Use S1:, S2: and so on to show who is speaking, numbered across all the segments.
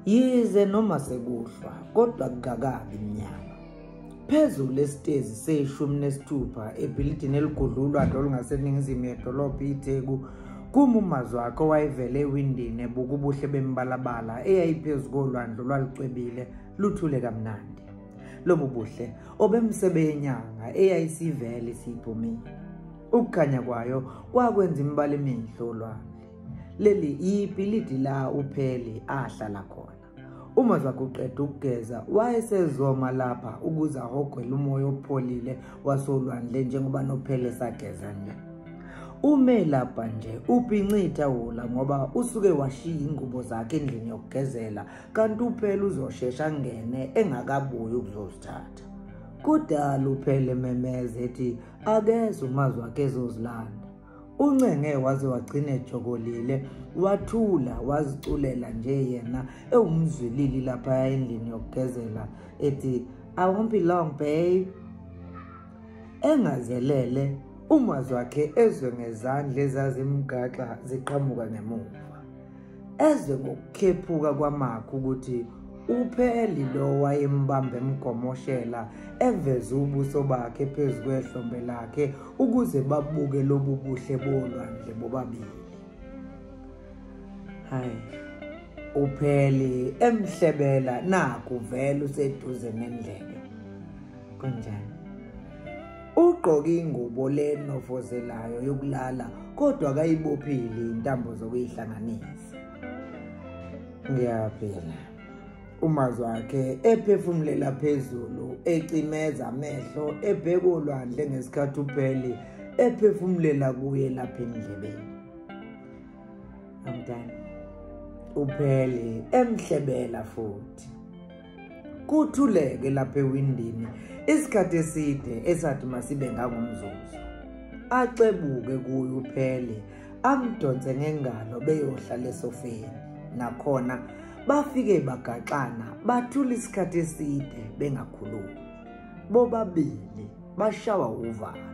S1: Yize noma sekuhlwa kodwa kungakabi mnyama. Phezulu esitezi se-16 ebhilidini eligudla ulwandle olungaseningizimu yedolobha iTheku, kuma uMazwakhe owayevele ewindini ebuka ubuhle bemibalabala eyayiphezu kolwandle olwalucwebile luthule kamnandi. Lobu buhle obemsebe yenyanga eyayisivele isiphumile. Ukukhanya kwayo kwakwenza imibala emihle olwandle. Leli ibhilidi la uPheli ahlala khona. Uma zakuqeda ukugeza wayesezoma lapha ukuze ahogele umoya opholile wasolwandle njengoba noPheli sageza nje. Ume lapha nje ubhinca ithawula ngoba usuke washiya ingubo zakhe endlini yokugezela, kanti uPheli uzoshesha angene engakabuyi ukuzozithatha. Kudala uPheli ememeza ethi akeze uMazwakhe ezozilanda. Uncenge waze wagcina ejokolile, wathula waziculela nje yena ewumzwilili lapha endlini yokugezela ethi I won't be long babe. Engazelele uMazwakhe ezwe ngezandla ezazimgaxa ziqhamuka ngemuva. Ezwe ngokukhephuka kwamakhu ukuthi uPheli lo wayembambe emgomoshela eveza ubuso bakhe phezu kwehlombe lakhe ukuze babuke lobu buhle bolwandle bobabili. Hayi, uPheli emhlebela naku vele useduze nendlebe. Kunjani? Ugqoke ingubo lenofozelayo yokulala kodwa akayibophile intambo zokuyihlanganisa. Ngiyaphila. uMazwakhe ephefumulela phezulu ecimeza amehlo ebheka olwandle ngesikhathi uPheli ephefumulela kuye lapha endlebeni. Amdani. uPheli emhlebela futhi. Kuthuleke lapha ewindini isikhathi eside esathi masibe ngangomzuzu. Acebuke kuye uPheli amdonse ngengalo beyohlala esofeni. Nakhona bafike bagaxana bathula isikhathi eside bengakhulumi. Bobabili bashawa uvalo.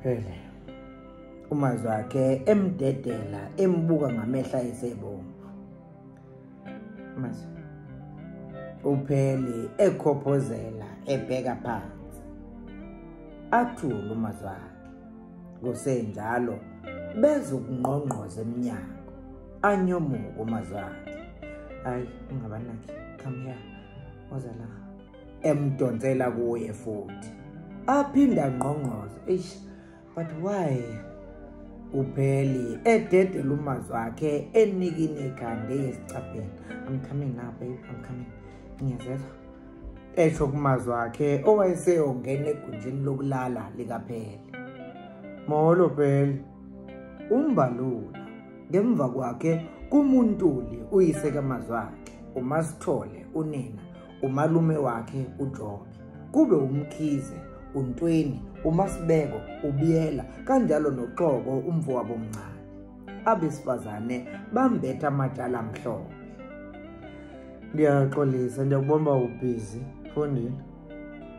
S1: Phele uMazwakhe emdedela embuka ngamehla esebomvu. Mazwi uPheli ekhophozela ebheka phansi. Athule uMazwakhe. Kusenjalo bezokungqongqoza eminyango. Anyomuka uMazwakhe. Hayi ungabanaki, come here. Woza la. Emdonsela kuye futhi. Aphinda angqongqoze. Eish, but why? uPheli ededela uMazwakhe enikini ikhanda eyesicapheni. I'm coming now babe, I'm coming. Ngiyazezwa. Esho kuMazwakhe owayeseyongena egunjini lokulala likaPheli. Molo Pheli. Umbalula. Ngemva kwakhe kumuNtuli uyise kaMazwakhe, uMasithole unina, umalume wakhe uJobe, kube uMkhize, uNtweni, uMasibeko, uBiyela, kanjalo noXoko umfowabo omncane. Abesifazane bambetha amatshala amhlophe. Ngiyaxolisa, ngiyakubona ubhizi, mfondini.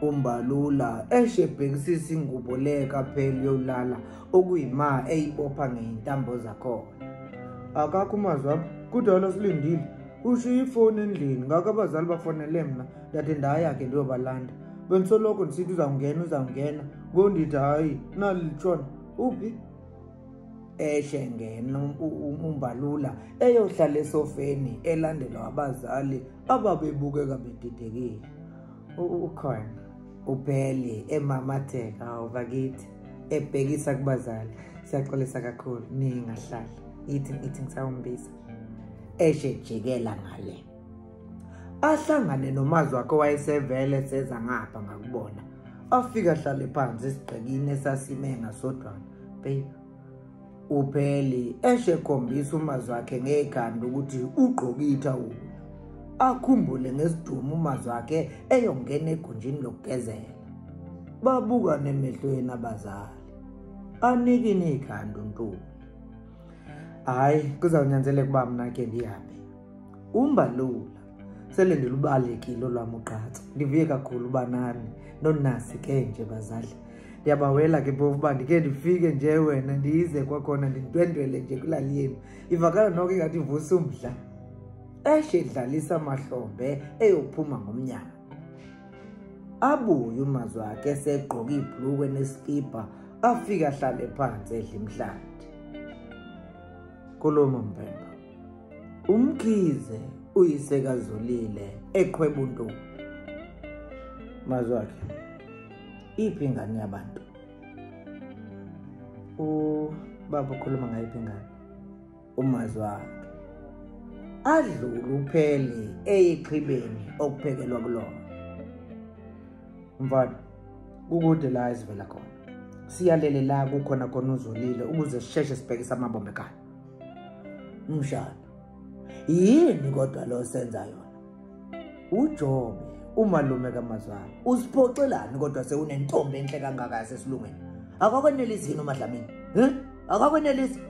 S1: Umbalula eshe ebhekisisa ingubo le kaPheli yolala okuyima eyibopha ngeyintambo zakhona. Akakho uMazwakhe, kudala silindile. Ushiye ifoni endlini, ngakho abazali bafonele mna ndathi ndaya ke ndiyobalanda. Bendisoloko ndisithi uzawungena uzawungena, ngoku ndithi hayi nali litshona. Uphi? Eshe ngena umbalula eyohlala esofeni elandelwa abazali ababebukeka bedidekile. Ukhona uPheli emamatheka awubakithi ebhekisa kubazali. Siyaxolisa kakhulu, ningahlala. Ithi ngisawumbiza. Eshe jikela ngale. Ahlangane noMazwakhe owayesevele seza ngapha ngakubona. Afika ahlale phansi esigqekini esasime ngasodwana. Babe, uPheli eshe khombisa uMazwakhe ngekhanda ukuthi ugqoke ithawula. Akhumbule ngesidumo uMazwakhe eyongena egunjini lokugezela. Babukane emehlweni abazali. Anikini ikhanda uNtuli. Hayi, kuzawunyanzeleka uba mna ke ndihambe. Umbalula sele ndilubalekile olwam ugqatso. Ndivuye kakhulu uba nani nonasi ke nje bazali. Ndiyabawela ke phofu uba ndike ndifike nje wena ndize kwakhona ndindwendwele nje kwilali yenu. Ivakala noko ingathi ivusa umdla. Eshe edlalisa amahlombe eyophuma ngomnyango. Abuye uMazwakhe esegqoke ibhlukwe nesikipa afika ahlale phansi edla imhlanti. Khuluma Mphemba. UMkhize uyise kaZolile eqhweba uNtuli. Mazwakhe, iphi ingane yabantu? Ubaba ukhuluma ngayiphi ingane? UMazwakhe. Adlule uPheli eyixhibeni okuphekelwa kulona. Mfana, kukude la esivela khona. Siyalele la kukhona khona uZolile ukuze sisheshe sibhekise amabombe ekhaya. Mshana, yini kodwa lo senza yona? UJobe umalume kaMazwakhe usiphoxelani kodwa sewunentombi enhle kangaka yasesilungweni? Akakwenelisi yini uMadlamini? Akakwenelisi?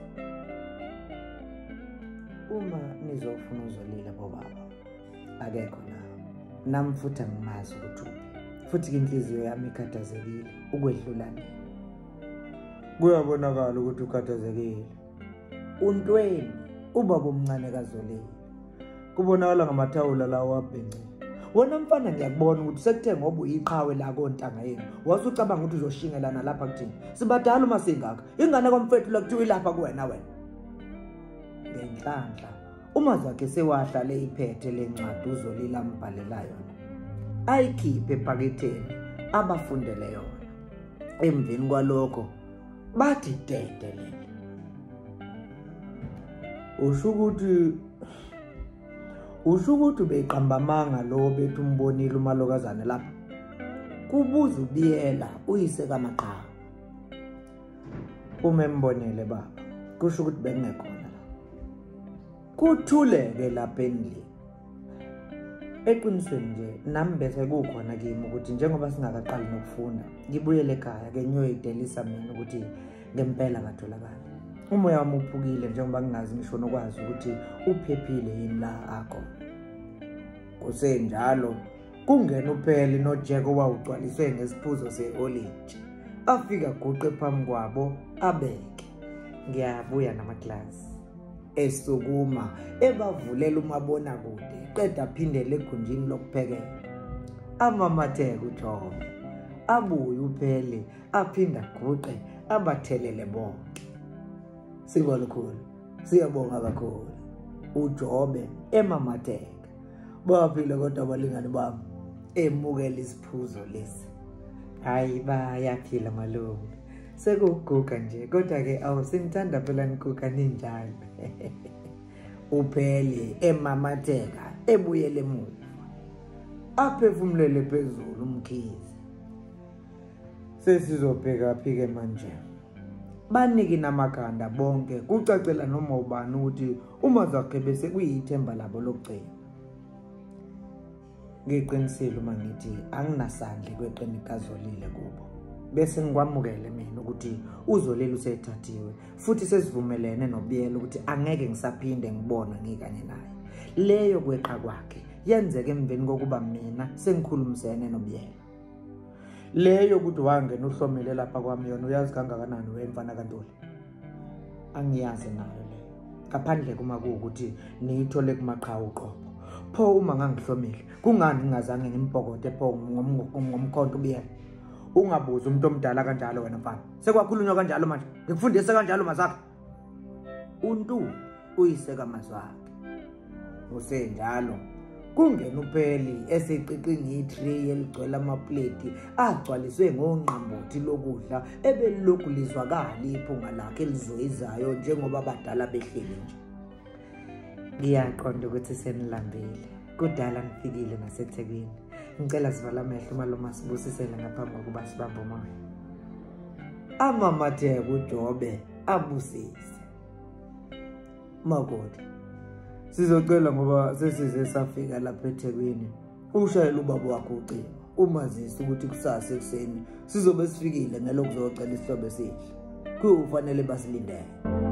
S1: Uma nizofuna uZolile bobaba, akekho la. Nami futhi angimazi ukuthi uphi. Futhi inhliziyo yami ikhathazekile ukwedlula nina. Kuyabonakala ukuthi ukhathazekile. uNtweni ubaba omncane kaZolile. Kubonakala ngamathawula lawo abhencile. Wena mfana ngiyakubona ukuthi sekuthe ngoba uyiqhawe la kontanga yenu. Wasucabanga ukuthi uzoshingelana lapha kuthini. Sibadala uma singaka. Ingane kwamfethu la kuthiwa ilapha kuwena wena. Ngenhlanhla uMazwakhe sewahlale iphethe lencwadi uZolile ambhalela yona. Ayikhiphe ephaketheni abafundele yona. Emveni kwalokho bathi dedelele. Usho ukuthi beqamba amanga lo bethu umbonile umalokazane lapha. Kubuza uBiyela uyise kaMaqhawe. Uma embonile baba, kusho ukuthi bengekhona la. Kuthuleke lapha endlini. Eqinisweni nje nami bese kukhona kimi ukuthi njengoba singakaqali nokufunda ngibuyele ekhaya ke ngiyoyidelisa mina ukuthi ngempela ngatholakala. Umoya wami uphukile njengoba ngingazi ngisho nokwazi ukuthi uphephile yini la akhona. Kusenjalo kungena uPheli noJack owawugcwaliswe ngesiphuzo se-olintshi. Afika guqe phambi kwabo abeke. Ngiyabuya namaglasi. Esukuma ebavulela umabonakude qeda aphindele egunjini lokuphekela. Amamatheke uJobe. Abuye uPheli aphinda guqe abathelele bonke. Sibolukhulu, siyabonga kakhulu. uJobe emamatheka. Baphile kodwa abalingani bami emukela isiphuzo lesi. Hayi bayaphila malume. Sekuguga nje kodwa ke awusinithanda phela niguga ninjalo. uPheli emamatheka ebuyele emuva. Aphefumulele phezulu uMkhize. Sesizobheka phi ke manje? Baniki namakhanda bonke kucacela noma ubani ukuthi uMazwakhe bese kuyithemba labo lokugcina. Ngiqinisile uma ngithi anginasandla kweqini kaZolile kubo. Bese ngikwamukele mina ukuthi uZolile usethathiwe futhi sesivumelene noBiyela ukuthi angeke ngisaphinde ngibone ngikanye naye. Leyo kweqa kwakhe yenzeke emveni kokuba mina sengikhulumisene noBiyela. Leyo ukuthi wangena uhlomile lapha kwami yona uyazi kangakanani wemfana kaNtuli. Angiyazi nayo leyo. Ngaphandle kuma kuukuthi niyithole kuMaqhawe uqobo. Pho uma ngangihlomile kungani ngingazange ngimpokote pho ngomkhonto uBiyela? Ungabuzi umuntu omdala kanjalo wena mfana. Sekwakhulunywa kanjalo manje. Ngikufundise kanjalo Mazwakhe. uNtuli uyise kaMazwakhe. Kusenjalo kungena uPheli eseqiqinga itray eligcwele amapleti agcwaliswe ngongqambothi lokudla ebelokhu lizwakala iphunga lakhe elizoyizayo njengoba abadala behleli nje. Ngiyaqonda ukuthi senilambile. Kudala ngifikile ngaseThekwini. Ngicela sivala amehlo umalume asibusisele ngaphambi kokuba sibambe umoya. Amamatheke uJobe abusise. Makoti, sizocela ngoba sesize safika lapha eThekwini. Ushayele ubaba wakho ucingo umazise ukuthi kusasa ekuseni sizobe sifikile ngelokuzocela isihlobo esihle. Kuyofanele basilindele.